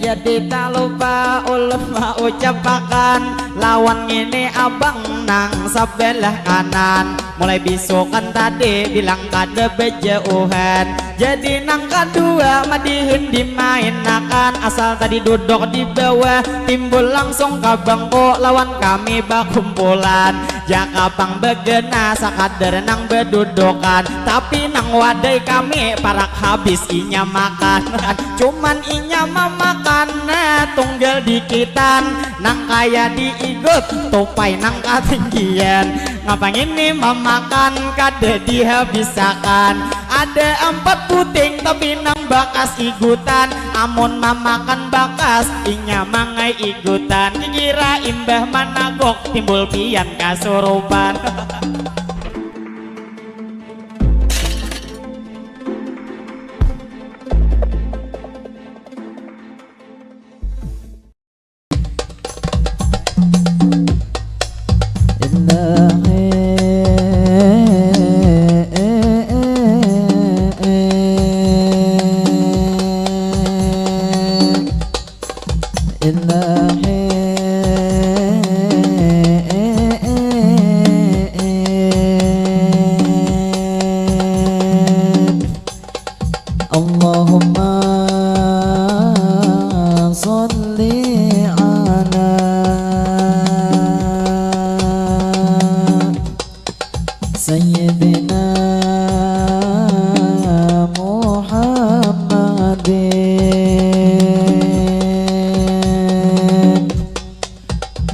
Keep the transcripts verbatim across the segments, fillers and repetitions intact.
Jadi tak lupa ulun maucapakan lawan ngini abang nang sabelah kanan. Mulai bisukan tadi bilang kada bejauhan. Jadi nang kadua madihin dimainakan. Asal tadi duduk di bawah timbul langsung ka bangku lawan kami bakumpulan. Jaka pang begena sakadar nang bedudukan. Tapi nang wadai kami parak habis inya makan. Cuman inya mamakan nah tunggal dikitan nang kaya diigut tupai nang katinggian. Ngapa ngini mamakan kada dihabisakan? Ada empat puting tapi nang bakas igutan. Amun mamakan bakas inya mangai igutan. Kikira imbah managuk timbul pian kasurupan. اللهم صل على سيدنا محمد.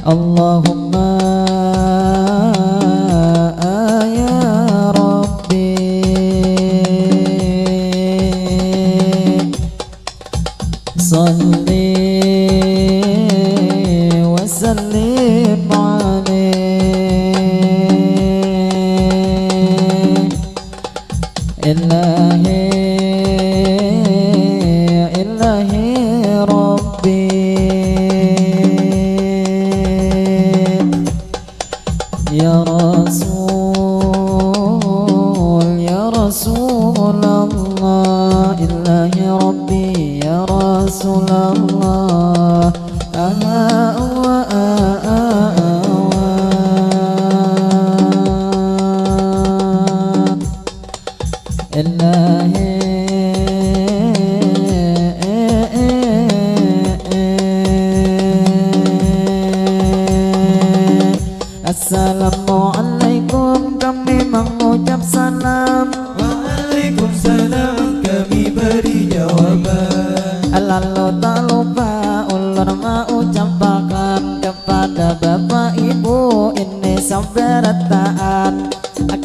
اللهم يا ربي صل وسلم عليه. إلهي، إلهي ربي، يا رسول، يا رسول الله، إلهي ربي، يا رسول الله. آه، آه، آه، آه، آه. إلهي. Assalamualaikum, kami mengucap salam. Waalaikumsalam, kami beri jawaban. Lalu tak lupa ulun maucapakan kepada bapak ibu ini sabarataan.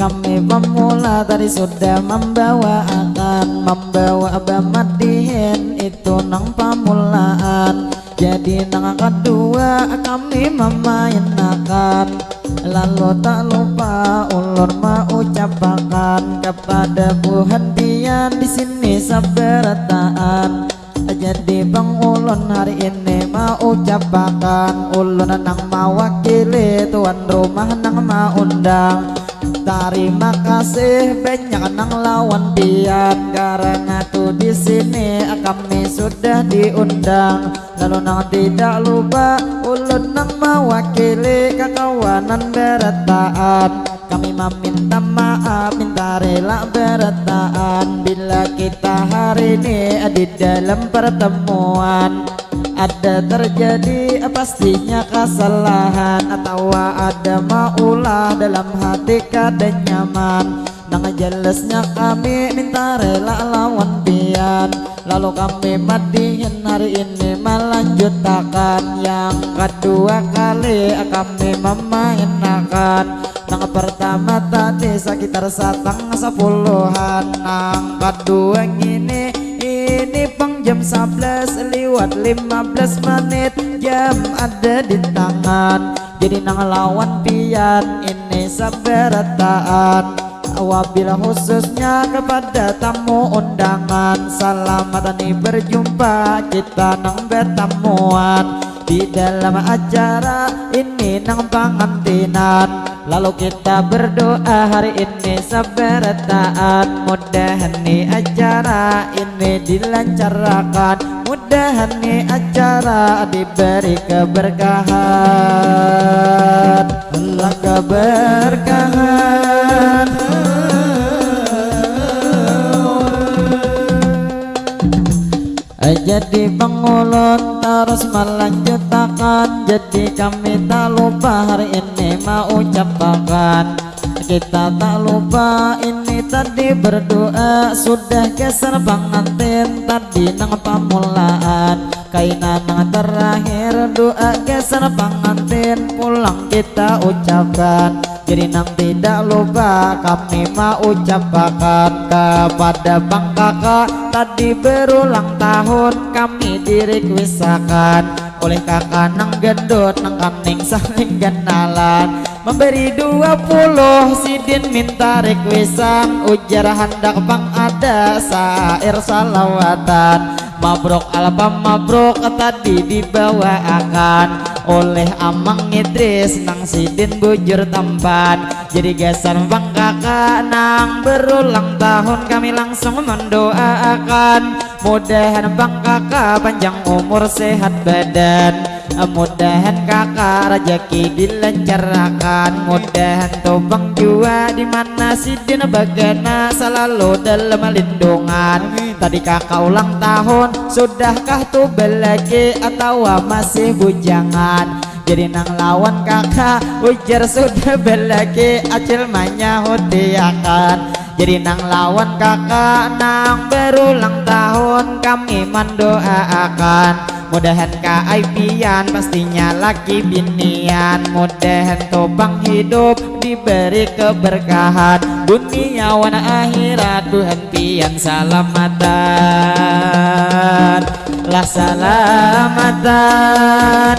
Kami pamula tadi sudah mambawaakan, mambawa bamadihin itu nang pamulaan. Jadi nang kadua kami mamainakan. Lalu tak lupa ulun maucapakan kepada buhan pian di sini sabarataan. Jadi pang ulun hari ini maucapakan, ulun nang mawakili tuan rumah nang maundang. Tarima kasih banyak nang lawan pian, karana tu di sini kami sudah diundang. Lalu nang tidak lupa ulun nang mawakili kakawanan barataan. Kami maminta maaf, minta rela barataan bila kita hari ini di dalam pertemuan ada terjadi pastinya kesalahan atawa ada maulah dalam hati kada nyaman. Nang jelasnya kami minta rela lawan pian. Lalu kami madihin hari ini melanjutakan yang kedua kali kami memainakan. Nang pertama tadi sekitar satang sepuluhan, nang kedua ngini ini pang jam sebelas liwat lima belas menit, jam ada di tangan. Jadi nang lawan pian ini sabarataan. Wabil khususnya kepada tamu undangan, selamat ni berjumpa kita nang batamuan di dalam acara ini nang pangantinan. Lalu kita berdoa hari ini sabarataan, mudahan ni acara ini dilancarakan, mudahan ni acara Diberi keberkahan, Allah keberkahan. Jadi pangulun terus melanjutakan. Jadi kami tak lupa hari ini mau ucapakan. Kita tak lupa ini tadi berdoa. Sudah geser pengantin tadi nang pamulaan. Kaina nang terakhir doa geser pengantin pulang kita ucapkan. Jadi nang tidak lupa kami mau ucapakan kepada bang kakak tadi berulang tahun kami direquestakan oleh kakak nang gendut nang kaning saling kenalan. Memberi dua puluh sidin minta requestan ujar handak pang ada syair salawatan. Mabruk alfa mabruk tadi dibawaakan oleh Amang Idris nang sidin bujur tampan. Jadi gasan bang kakak nang berulang tahun kami langsung mendoaakan mudahan bang kakak panjang umur sehat badan. Mudahan kakak rajaki dilancarakan. Mudahan tubang jua di mana sidin bagana salalu dalam lindungan. Tadi kakak ulang tahun, sudahkah tu belaki atawa masih bujangan? Jadi nang lawan kakak ujar sudah belaki, acil manyahutiakan. Jadi nang lawan kakak nang berulang tahun kami mendoaakan. Mudahan ka ai pian pastinya laki binian. Mudahan tobang hidup diberi keberkahan dunia wan akhirat. Tuhan pian salamatan lah salamatan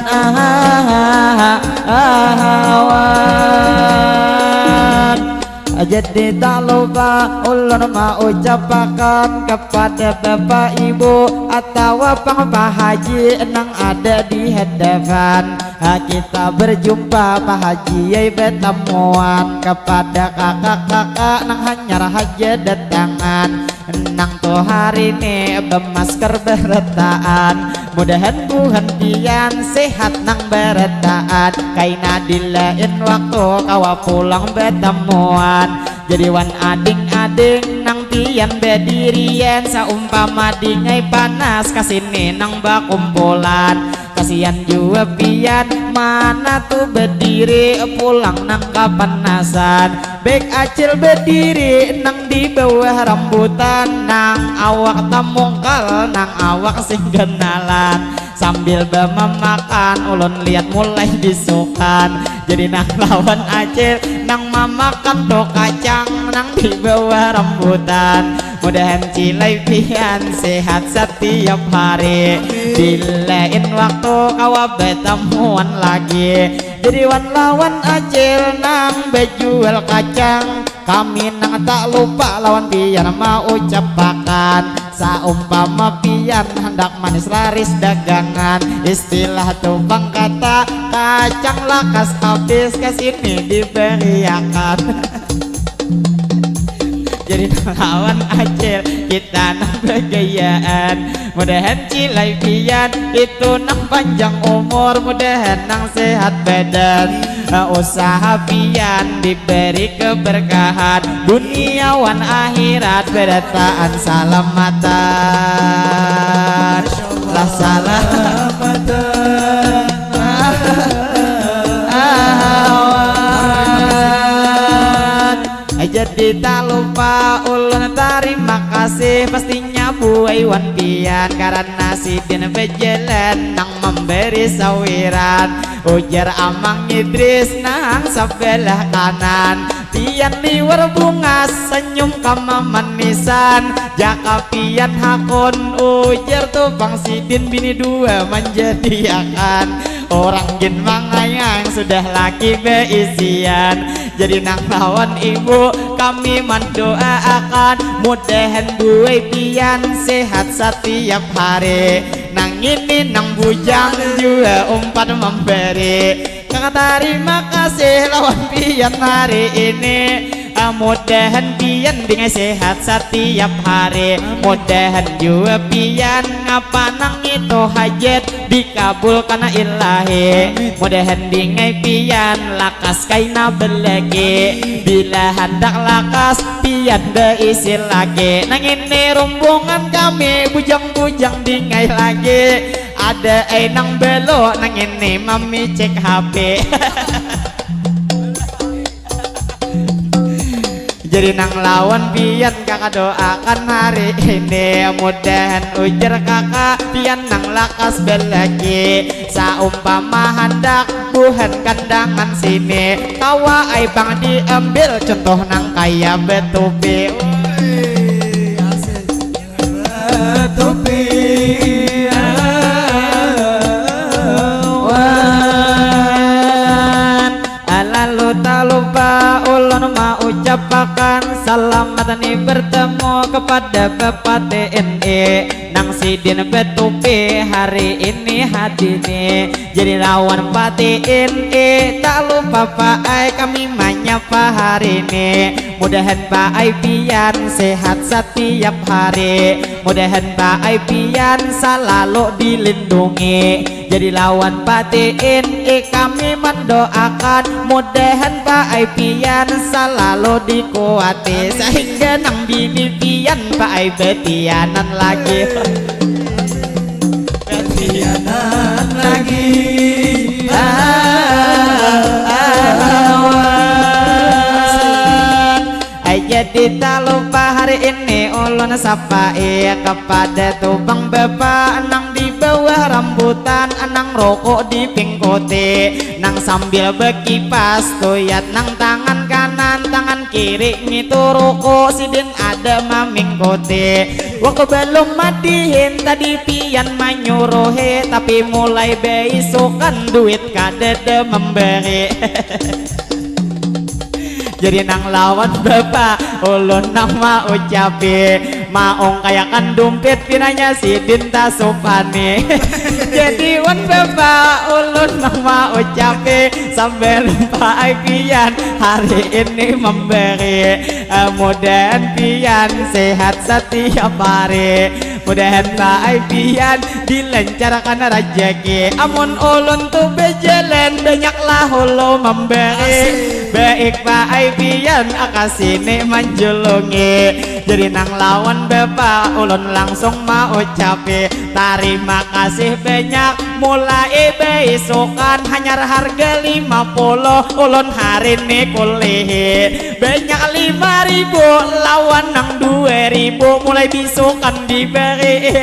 ahahaha ahawan. Jadi tak lupa ulun maucapakan kepada bapak ibu atawa pang Pak Haji nang ada di hadapan. Ha, kita berjumpa Pak Haji ai betamuan kepada kakak-kakak nang hanyar haja datangan. Nang tu hari ni bemasker berataan. Mudahan buhan pian sehat nang berataan. Kaina di lain waktu kawa pulang betamuan. Jadi wan ading-ading nang pian bedirian saumpama dingai panas kasini nang bakumpulan. Kasian jua pian mana tu bediri pulang nang kapanasan. Bek acil bediri nang di bawah rambutan, nang awak tamungkal, nang awak sing ganalan. Sambil bamamakan, ulun lihat mulai bisukan. Jadi nang lawan acil, nang mamakan tu kacang, nang di bawah rambutan. Mudahan cilai pian sehat satiap hari. Di lain waktu kawa batamuan lagi. Jadi wan lawan acil nang bajual kacang. Kami nang tak lupa lawan pian maucapakan. Saumpama pian handak manis laris dagangan. Istilah tu bang kata kacang lakas habis kasini diberiakan. Jadi nang lawan acil kita nang bagayaan. Mudahan cilai pian itu nang panjang umur, mudahan nang sehat badan. Usaha pian diberi keberkahan dunia wan akhirat berataan salamatan. Lah salamatan. Ahawan. Jadi tak lupa ulun tarima kasih pastinya buai wan pian karena sidin bejalan nang memberi sawiran. Ujar Amang Idris nang sebelah kanan. Pian liwar bungas senyum kamamanisan. Jaka pian hakun ujar tu pang sidin bini dua manjadiakan. Orang gin mangayang sudah laki beisian. Jadi nang lawan ibu kami mandoaakan mudahan buai pian sehat satiap hari. Nang ini nang bujang jua umpat memberi. Kaka tarima kasih lawan pian hari ini. Mudahan pian dingai sehat satiap hari. Mudahan jua pian ngapa nang itu hajat dikabulkan ilahi. Mudahan dingai pian lakas kaina belaki. Bila handak lakas pian beisi laki. Nang ini rumbungan kami bujang-bujang dingai lagi. Ada ai nang belo nang ini mamicik H P. Jadi nang lawan pian kaka doakan hari ini. Mudahan ujar kaka pian nang lakas belaki. Saumpama handak buhan kandangan sini. Kawa ai pang diambil contoh nang kaya betupi. Woi, asik. Betupi. Wan. Lalu tak lupa ulun maucapakan selamat ni bertemu kepada Bapak T N I nang sidin betupi hari ini hadini. Jadi lawan Pak T N I tak lupa Pak ai kami manyapa hari ini. Mudahan Pak ai pian sehat satiap hari. Mudahan Pak ai pian salalu dilindungi. Jadi lawan Pak T N I kami mendoakan mudahan Pak ai pian salalu dikuati sehingga nang bini pian Pak ai betianan lagi. Betianan lagi. Awan. Ai jadi tak lupa hari ini ulun sapai kepada tubang bapa nang di bawah rambutan nang rokok dipingkuti nang sambil bekipas tuyat nang tangan kanan tangan kiri ngitu rokok sidin ada mamingkuti. Waktu belum madihin tadi pian manyuruhi tapi mulai beisukan duit kadada memberi. Jadi nang lawan bapa ulun nang maucapi maung kayakan dumpit pinanya sidin tasupani. Jadi wan bapa ulun nang maucapi sambil lupa ai pian hari ini memberi. Eh, mudahan pian sehat satiap hari. Mudahan Pak ai pian dilancarkan rajaki. Amun ulun tu bejalan banyaklah hulu memberi. Baik Pak ai pian aka sini manjulungi. Jadi nang lawan bapa ulun langsung maucapi tarima kasih banyak. Mulai beisukan hanyar harga lima puluh ulun hari ni kulihi. Banyak lima ribu lawan nang dua ribu mulai bisukan diberi.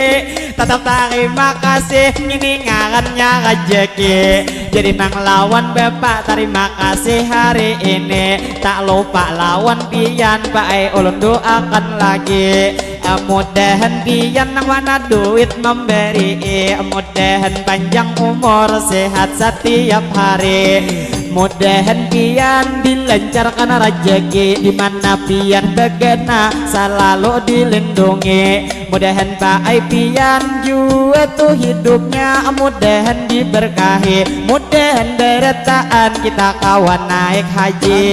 Tetap tarima kasih ini ngarannya rejeki. Jadi nang lawan bapak tarima kasih hari ini. Tak lupa lawan pian baai ulun doakan lagi. Mudahan pian nang mana duit memberi. Mudahan panjang umur sehat setiap hari. Mudahan pian dilancarkan rejeki di mana pian begena selalu dilindungi. Mudahan baai pian jua tu hidupnya mudahan diberkahi. Mudahan berataan kita kawan naik haji.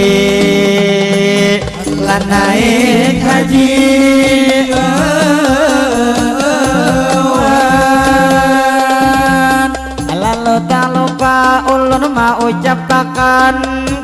Lah naik haji. Lalu tak lupa ulun maucapakan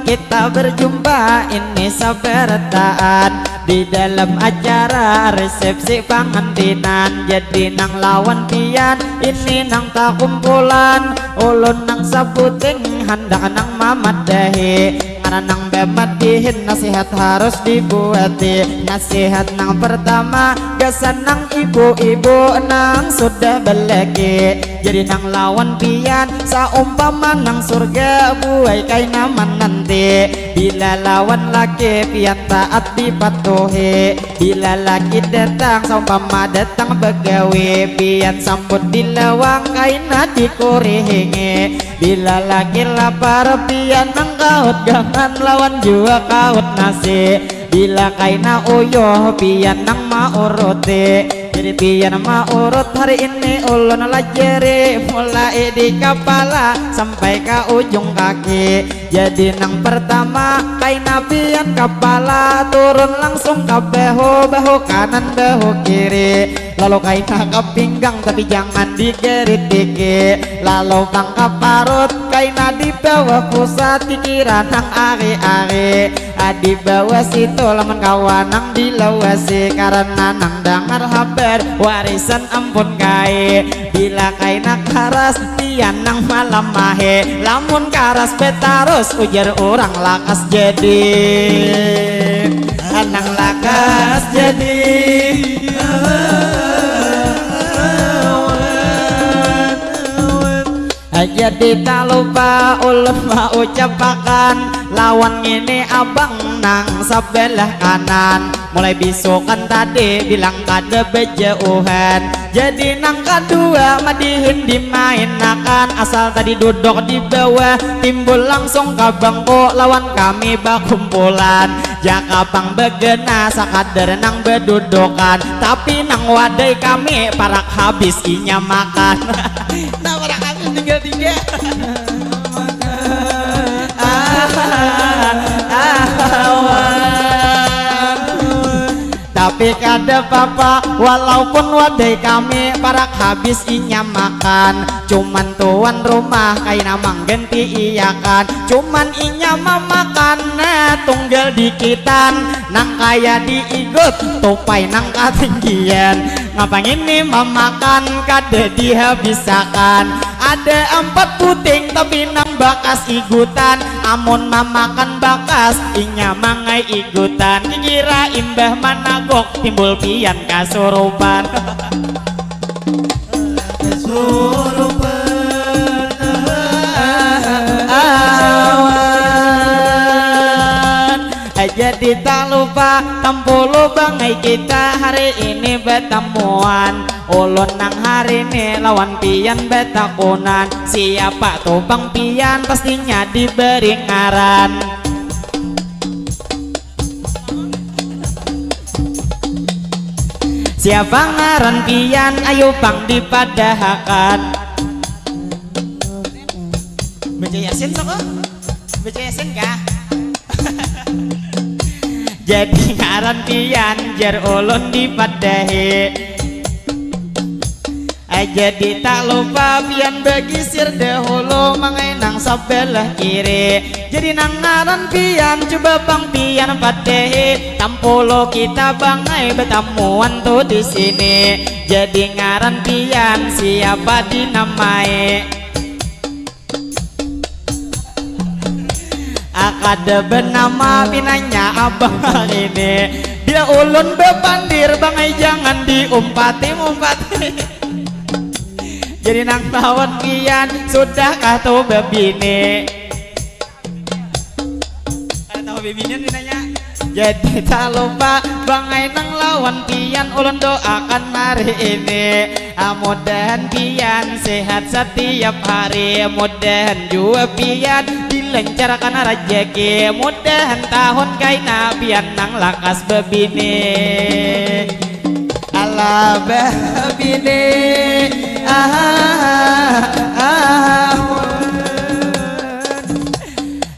kita berjumpa ini sabarataan di dalam acara resepsi pangantinan. Jadi nang lawan pian ini nang takumpulan ulun nang sabuting handak nang mamadahi. Ngaran nang bamadihin nasihat harus dibuati. Nasihat nang pertama gasan nang ibu-ibu nang sudah beleki. Jadi nang lawan pian saumpama nang surga buai kaina mananti. Bila lawan laki pian taat dipatuhi. Bila laki datang saumpama datang begawi pian sambut di lawang kaina dikurihingi. Bila laki lapar pian nang kaut gangan lawan jua kaut nasi. Bila kaina uyuh pian nang mauruti. Pian maurut hari ini ulun lajari, mulai di kapala sampai ka ujung kaki. Jadi nang pertama kaina pian kapala, turun langsung ka bahu, bahu kanan, bahu kiri, lalu kaina ka pinggang, tapi jangan digeritiki, lalu pang ka parut, kaina di bawah pusat, kikira nang ari-ari. Adi bawa situ lamun kawa nang dilawasi, karena nang dangar habar warisan ampun kai. Bila kaina karas, pian nang malamahi, lamun karas betarus, ujar urang lakas jadi. Nang lakas jadi. Jadi tak lupa ulun maucapakan lawan ngini abang nang sabelah kanan. Mulai bisukan tadi bilang kada bejauhan. Jadi nang kadua madihin dimainakan. Asal tadi duduk di bawah, timbul langsung ka bangku lawan kami bakumpulan. Jaka pang begena sakadar nang bedudukan, tapi nang wadai kami parak habis inya makan. Nah, parak habis tinggal tiga. Awan. Tapi kada papa, walaupun wadai kami parak habis inya makan, cuman tuan rumah kaina mangganti iakan. Cuman inya mamakan, nah, tunggal dikitan, nang kaya diigut, tupai nang katinggian. Ngapa ngini mamakan kada dihabisakan? Ada empat puting tapi nang bakas igutan. Amun mamakan bakas, inya mangai igutan. Kikira imbah managuk, timbul pian kasurupan. Kasurupan. Awan. Jadi tak lupa, tampulu bangai kita hari ini batamuan. Ulun nang hari ini lawan pian batakunan. Siapa tu pang pian, pastinya diberi ngaran. Siapa ngaran pian, ayu pang dipadahakan. Baca Yasin, Soko? Baca Yasin kah? Jadi ngaran pian, jar ulun dipadahi. Jadi tak lupa pian bagisir dahulu, mangai nang sabelah kiri. Jadi nang ngaran pian, cuba pang pian padahi. Tampulu kita bangai batamuan tu di sini. Jadi ngaran pian siapa dinamai? Kada benama pinanya abang hari ini. Bila ulun bepandir bangai jangan diumpati-umpati. Jadi nang lawan pian sudahkah tu bebini? Kada tahu bebinian pinanya. Jadi tak lupa bangai nang lawan pian ulun doakan hari ini. Ah, mudahan pian sehat setiap hari. Mudahan jua pian dilancarkan rajaki. Mudahan tahun kaina pian nang lakas bebini. Alah bebini. Ah, ah, ah.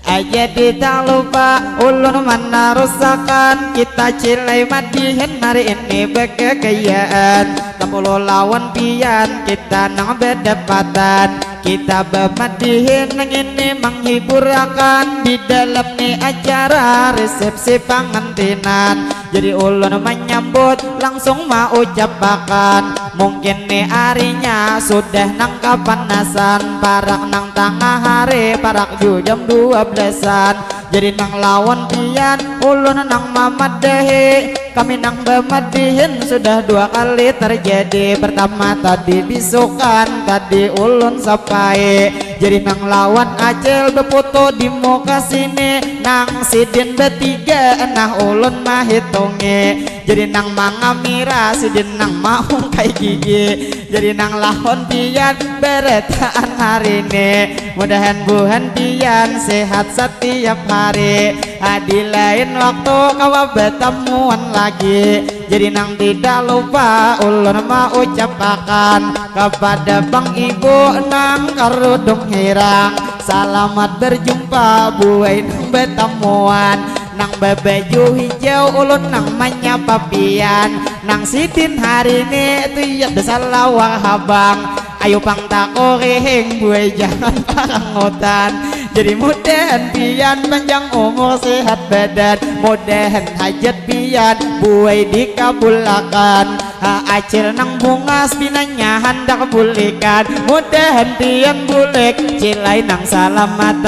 Aja tidak lupa ulun manarusakan kita cilai madihin hari ini begegayaan. Tampulu lawan pian kita nang bedapatan. Kita bamadihin nang ini menghiburakan di dalam ni acara resepsi pangantinan. Jadi ulun menyambut langsung maucapakan, mungkin ni arinya sudah nang kapanasan, parak nang tangah hari, parak ju jam dua belasan. Jadi nang lawan pian ulun nang mamadahi, kami nang bamadihin sudah dua kali terjadi. Pertama tadi bisukan, tadi ulun sapai. Jadi nang lawan acil befoto di muka sini, nang sidin betiga nah ulun mahitungi. Jadi nang mangamira sidin nang maungkai gigi. Jadi nang lawan pian beretaan hari ini. Mudahan buhan pian sehat setiap hari. Adi lain waktu kawa betamuan lagi. Jadi nang tidak lupa ulun maucapakan kepada pang ibu nang karudung hirang, salamat berjumpa buai nang betamuan. Nang babaju hijau ulun nang manyapa pian, nang sidin hari ni tuyat salawar habang. Ayu pang takurihing buai jangan parangutan. Jadi mudahan pian panjang umur sehat badan, mudahan hajat pian buai dikabulakan. Ha, acil nang bungas pinanya handak bulikan, mudahan pian bulik cilai nang salamatan.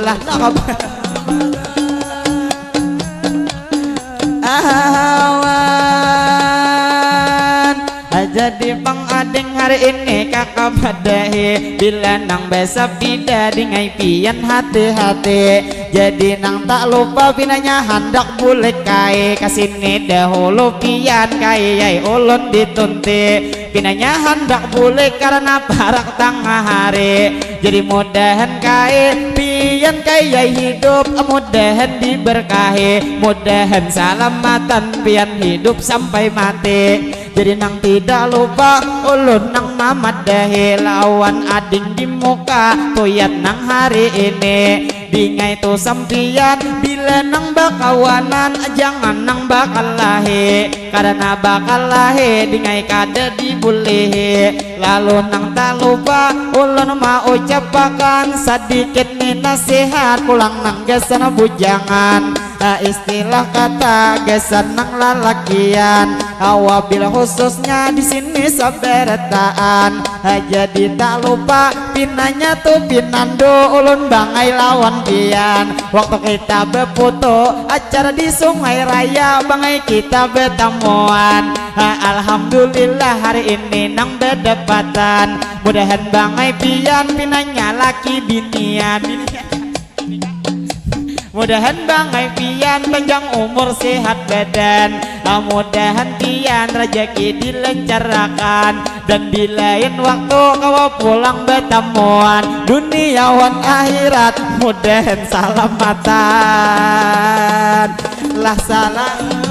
Lah nakab awan. Jadi pang ading hari ini kakak madahi, bila nang basabida dingai pian hati-hati. Jadi nang tak lupa pinanya handak bulik kai kasini dahulu pian kai ai ulun ditunti. Pinanya handak bulik karena parak tangah hari. Jadi mudahan kai pian kai ai hidup, mudahan diberkahi, mudahan salamatan pian hidup sampai mati. Jadi nang tidak lupa ulun nang mamadahi lawan ading di muka tuyat nang hari ini. Dingai tu sampian bila nang bakawanan jangan nang bakalahi, karena bakalahi dingai kada dibulihi. Lalu nang tak lupa ulun maucapakan sadikit ni nasihat pulang nang gasan bujangan. Ha, istilah kata gasan nang lalakian, ha, wabil khususnya di sini sabarataan. Ha, jadi tak lupa pinanya tu pinandu ulun bangai lawan pian. Waktu kita beputu acara di Sungai Raya bangai kita betamuan. Ha, alhamdulillah hari ini nang bedapatan. Mudahan bangai pian pinanya laki binian. Mudahan bangai pian panjang umur sehat badan. Ah, mudahan pian rajaki dilancarakan dan di lain waktu kawa pulang batamuan dunia wan akhirat. Mudahan salamatan. Lah salam.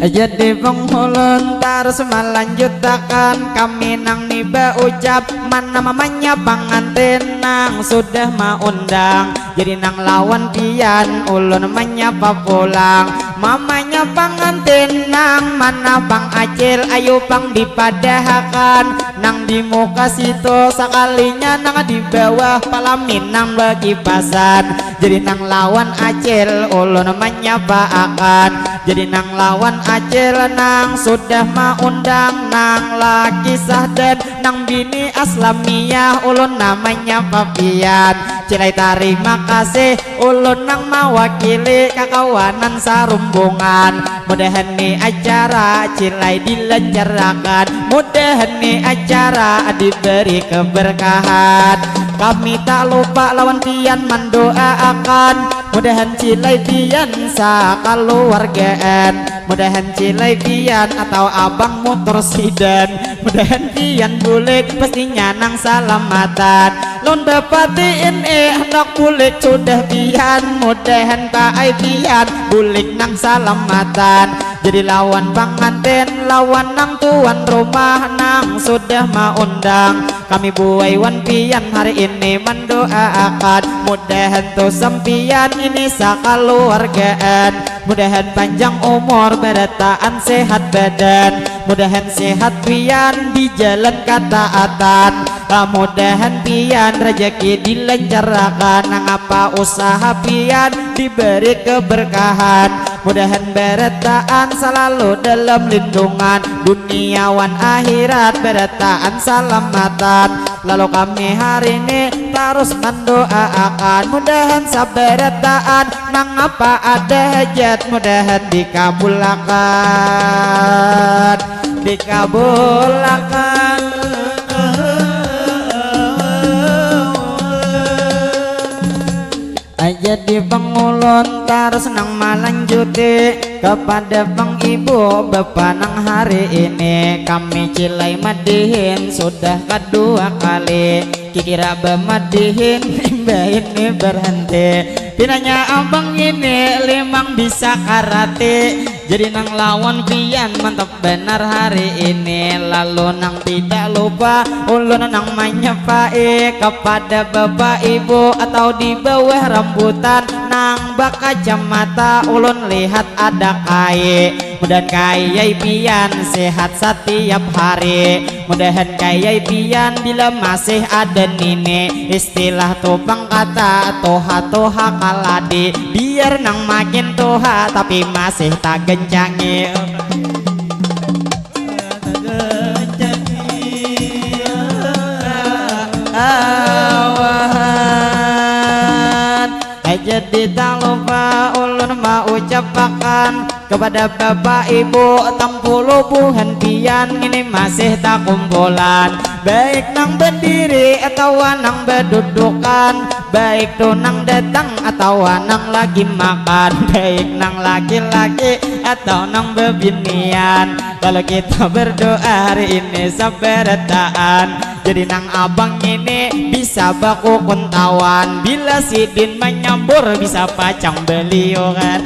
Jadi pang ulun tarus malanjutakan kami nang ni baucap mana mamanya pangantin nang sudah maundang. Jadi nang lawan pian ulun manyapa pulang mamanya pangantin nang mana pang acil ayu pang dipadahakan. Nang di muka situ sakalinya nang di bawah palamin nang bakipasan. Jadi nang lawan acil ulun manyapaakan. Jadi nang lawan acil nang sudah maundang nang laki sahdan nang bini aslamiah ulun namanya papian. Cilai tarima kasih ulun nang mawakili kakawanan sarumbungan. Mudahan ni acara cilai dilancarakan. Mudahan ni acara diberi keberkahan. Kami tak lupa lawan pian mandoaakan. Mudahan cilai pian sakaluargaan. Mudahan cilai pian atau abang mutur sidan. Mudahan pian bulik pastinya nang salamatan. Lun dapati ini handak bulik sudah pian. Mudahan paai pian bulik nang salamatan. Jadi lawan pangantin lawan nang tuan rumah nang sudah maundang kami buai wan pian hari ini mandoaakan mudahan tu sampian ini sakaluargaan. Mudahan panjang umur barataan sehat badan. Mudahan sehat pian di jalan kataatan. Ah, mudahan pian rajaki dilancarakan nangapa usaha pian diberi keberkahan. Mudahan barataan salalu dalam lindungan dunia wan akhirat barataan salamatan. Lalu kami hari ini tarus mandoaakan mudahan sabarataan nangapa ada hajat mudahan dikabulakan dikabulakan. Jadi pang ulun tarus nang malanjuti kepada pang ibu bapa nang hari ini kami cilai madihin sudah kadua kali. Kikira bamadihin imbah ini berhenti. Pinanya abang ini limang bisa karate. Jadi nang lawan pian mantap benar hari ini. Lalu nang tidak lupa ulun nang menyepai kepada bapak ibu atau di bawah rambutan nang bakacamata ulun lihat ada kai. Mudahan kayai pian sehat setiap hari. Mudahan kayai pian bila masih ada nini. Istilah tu pang kata tuha-tuha kaladi. Biar nang makin tuha tapi masih tak gencangi. Awan. Jadi tak lupa ulun mau ucapakan kepada bapak ibu tampulu buhan pian ini masih tak kumpulan. Baik nang berdiri atau nang berdudukan. Baik tu nang datang atau nang lagi makan. Baik nang laki-laki atau nang bebinian. Kalau kita berdoa hari ini sabarataan. Jadi nang abang ini bisa baku kuntawan. Bila sidin menyambur bisa pacang beliuran.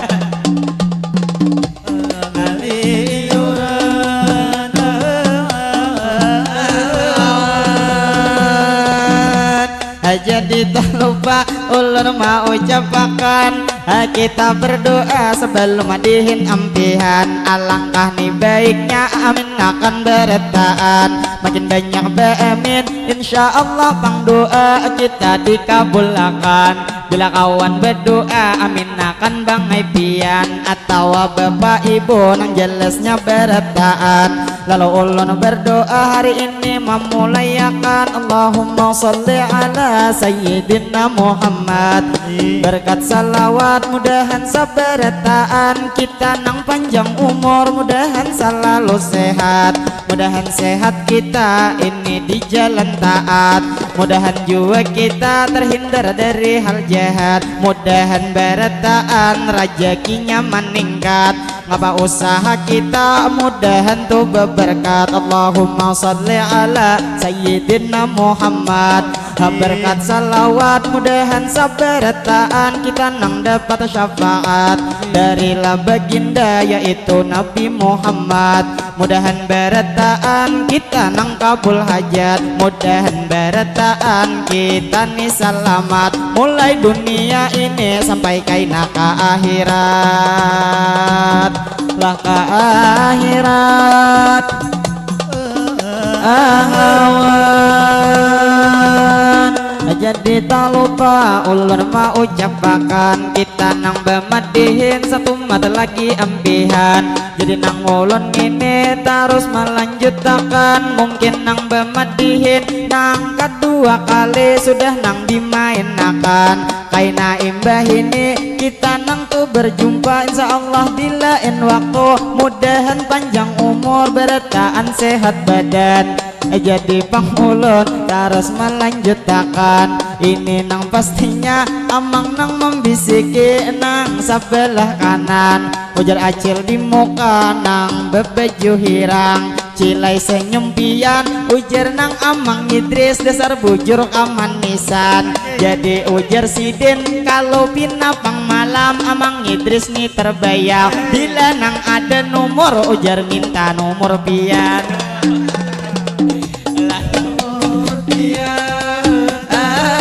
Jadi tak lupa ulun mau ucapakan. Kita berdoa sebelum dihin ampihan. Alangkah ni baiknya amin akan berataan. Makin banyak baamin, insya Allah pang doa kita dikabulakan. Bila kawan berdoa amin akan bangai pian atawa bapak ibu nang jelasnya berataan. Lalu ulun berdoa hari ini memulaiakan Allahumma salli ala sayyidina Muhammad. Berkat salawat mudahan sabarataan kita nang panjang umur mudahan selalu sehat. Mudahan sehat kita ini di jalan taat. Mudahan jua kita terhindar dari hal jahat. Mudahan barataan rajakinya meningkat. Ngapa usaha kita mudahan tu beberkat. Allahumma salli ala sayyidina Muhammad. Berkat salawat mudahan sabarataan kita nang dapat syafaat dari la baginda yaitu Nabi Muhammad. Mudahan barataan kita nang kabul hajat. Mudahan barataan kita ni salamat mulai dunia ini sampai kaina ka akhirat. Lah ka akhirat. Ahawan. Jadi tak lupa ulun mau ucapakan kita nang bamadihin satumat lagi ampihan. Jadi nang ulun ini terus melanjutakan mungkin nang bamadihin nang kedua kali sudah nang dimainakan. Kaina imbah ini kita nang tu berjumpa insya Allah di lain waktu. Mudahan panjang umur berataan sehat badan. Jadi pang ulun terus melanjutakan ini nang pastinya amang nang membisiki nang sebelah kanan. Ujar acil di muka nang bebaju hirang. Cilai senyum pian ujar nang amang Idris dasar bujur kamanisan. Jadi ujar sidin kalau pina pang malam amang Idris ni terbayang. Bila nang ada nomor ujar minta nomor pian. Lah nomor pian. Awan.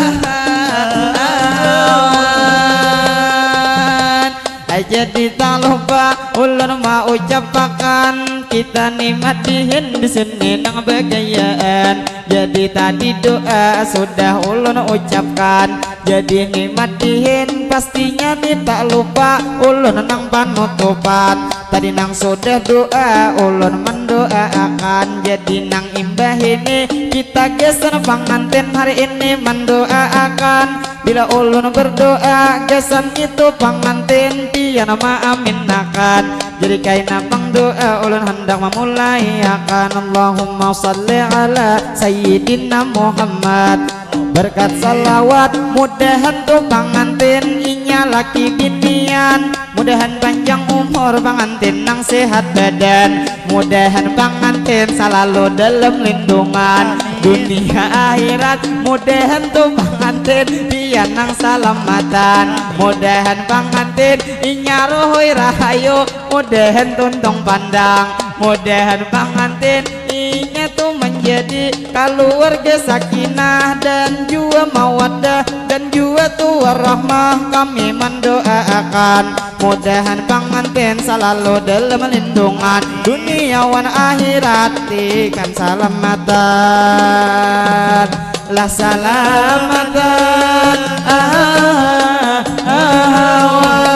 Jadi tak lupa ulun mau ucapakan kita ni madihin di sini nang bagayaan. Jadi tadi doa sudah ulun ucapkan. Jadi ni madihin pastinya ni tak lupa ulun nang panutupan. Tadi nang sudah doa ulun mendoaakan. Jadi nang imbah ini kita gasan pangantin hari ini mendoaakan. Bila ulun berdoa gasan itu pangantin pian maaminakan. Jadi kaina pang doa ulun hendak memulaiakan Allahumma salli ala sayyidina Muhammad. Berkat salawat mudahan tu pangantin inya laki binian. Mudahan panjang umur pangantin nang sehat badan. Mudahan pangantin salalu dalam lindungan. Dunia akhirat, mudahan tu pangantin pian nang salamatan. Mudahan pangantin inya ruhui rahayu, mudahan tuntung pandang. Mudahan pangantin inya tu menjadi keluarga sakinah dan jua mawaddah dan jua tu warahmah. Kami mendoaakan mudahan pangantin selalu dalam lindungan dunia wan akhirat, ikan salamatan lah salamatan. Ah, ah, ah, ah.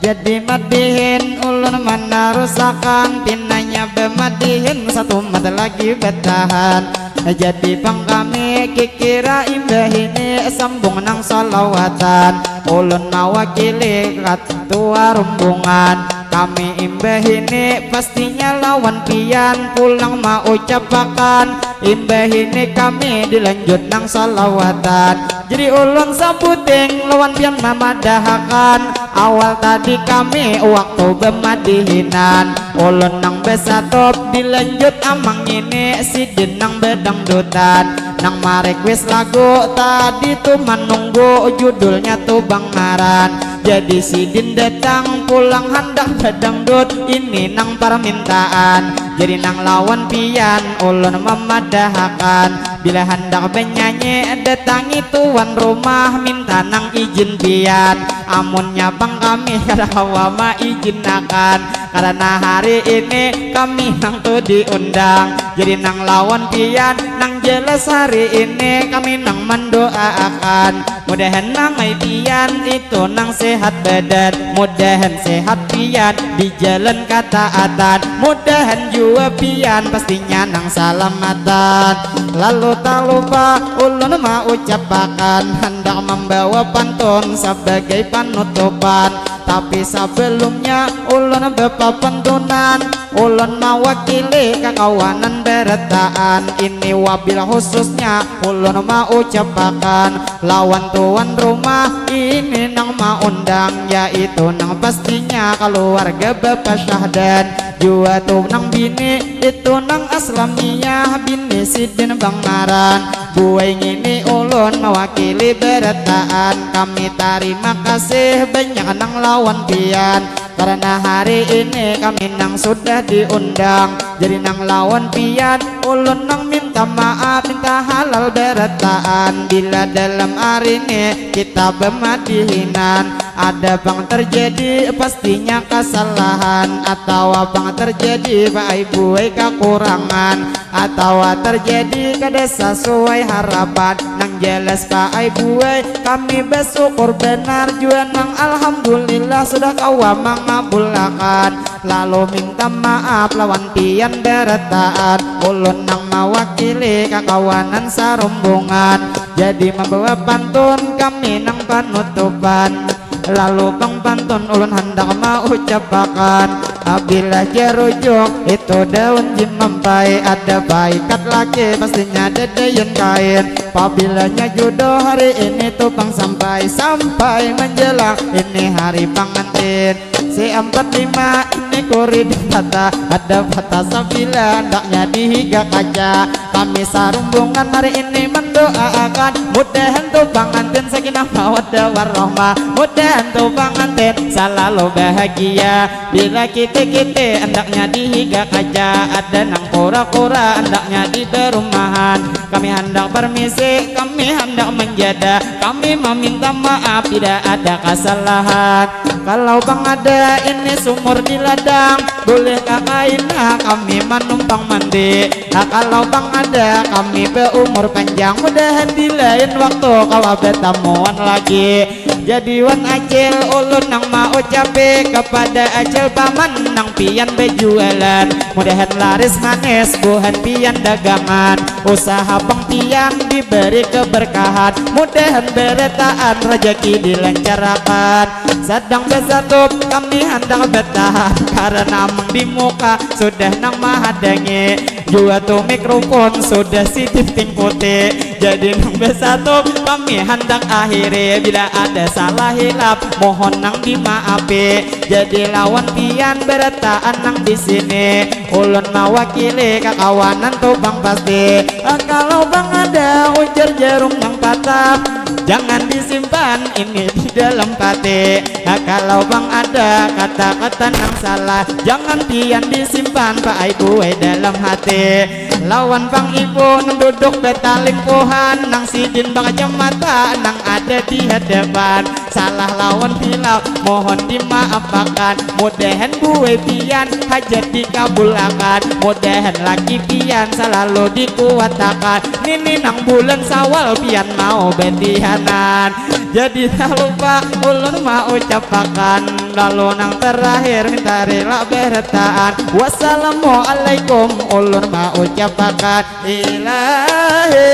Jadi madihin ulun manarusakan, pinanya bamadihin satumat lagi batahan. Jadi pang kami kikira imbah ini sambung nang salawatan, ulun mawakili katua rumbungan. Kami imbah ini pastinya lawan pian pulang maucapakan. Imbah ini kami dilanjut nang salawatan. Jadi ulun sabuting lawan pian mamadahakan. Awal tadi kami waktu bamadihinan, ulun nang basatop, dilanjut amang ini sidin nang badangdutan. Nang marequest lagu tadi tu manunggu judulnya tu bangaran. Jadi sidin datang pulang handak badangdut, ini nang parmintaan. Jadi nang lawan pian ulun mamadahakan, bila handak banyanyi datangi tuan rumah, minta nang ijin pian. Amunnya pang kami kada kawa maijinakan, karena hari ini kami nang tu diundang. Jadi nang lawan pian, nang jelas hari ini kami nang mandoaakan, mudahan nang ai pian itu nang sehat badan, mudahan sehat pian di jalan kataatan, mudahan jua pian pastinya nang salamatan. Lalu tak lupa ulun maucapakan handak mambawa pantun sabagai panutupan, tapi sabalumnya ulun bapapantunan, ulun mawakili kakawanan barataan ini, wabil khususnya ulun maucapakan lawan tuan rumah ini nang maundang, yaitu nang pastinya kaluarga Bapa Syahdan, jua tu nang bini itu nang Aslamiyah, bini sidin bangaran. Buai ngini ulun mawakili barataan, kami tarima kasih banyak nang lawan pian, karena hari ini kami nang sudah diundang. Jadi nang lawan pian, ulun nang minta maaf, minta halal barataan bila dalam hari ini kita bamadihinan ada pang terjadi pastinya kasalahan, atawa pang terjadi paai buai kakurangan, atawa terjadi kada sasuai harapan. Nang jelas paai buai, kami basyukur banar jua nang alhamdulillah sudah kawa mangabulakan. Lalu minta maaf lawan pian barataan, ulun nang mawakili kakawanan sarumbungan, jadi mambawa pantun kami nang panutupan. Lalu pang pantun ulun handak maucapakan, abilah jarujuk itu daun jimampai, ada paikat laki pastinya dadayan kain. Pabilanya judo hari ini tu pang sampai, sampai menjelang ini hari pangantin. Si ampat lima ini kuri dipatah, ada patah sabila andaknya dihiga kaca. Kami sarumbungan hari ini mendoaakan, mudahan tu pangantin sakinah mawaddah warahmah, mudahan tu pangantin salalu bahagia. Bila kiti-kiti andaknya dihiga kaca, ada nang kura-kura andaknya di perumahan. Kami handak permisi, kami handak menjadah, kami meminta maaf tidak ada kesalahan. Kalau pang ada ini sumur di ladang, bolehkah kaina kami manumpang mandi? Nah, kalau pang ada kami beumur panjang, mudahan di lain waktu kawa betamuan lagi. Jadi wan acil, ulun nang maucapi kepada acil paman nang pian bejualan, mudahan laris manis buhan pian dagangan. Usaha pang pian diberi keberkahan, mudahan berataan rejeki dilancarakan. Sadang basatup kami handak batahan karena amang di muka sudah nang mahadangi. Jua tu mikrofon sudah sidin tingkuti. Jadi nang besatu kami handak akhiri, bila ada salah hilap mohon nang dimaafi. Jadi lawan pian berataan nang di sini, ulun mawakili kakawanan tu bang pasti. Ah, kalau bang ada ujar jarum nang patah, jangan disimpan ini di dalam pati. Ah, kalau bang ada kata-kata nang salah, jangan pian disimpan paai buai dalam hati. Lawan pang ibu nang duduk betalingkuhan, nang sidin bakacamata nang ada di hadapan. Salah lawan hilap mohon dimaafakan. Mudahan buai pian hajat dikabulakan. Mudahan laki pian salalu dikuatakan. Nini nang bulan Sawal pian mau betihanan. Jadi tak lupa ulun maucapakan, lalu nang terakhir minta rila berataan. Wassalamualaikum ulun maucapakan. Ilahi,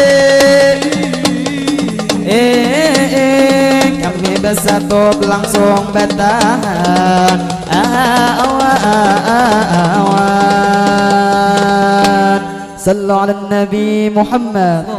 eh, eh, kami bersatu langsung bertahan. Ah, awa, ah, ah, awan. Sallu ala Nabi Muhammad.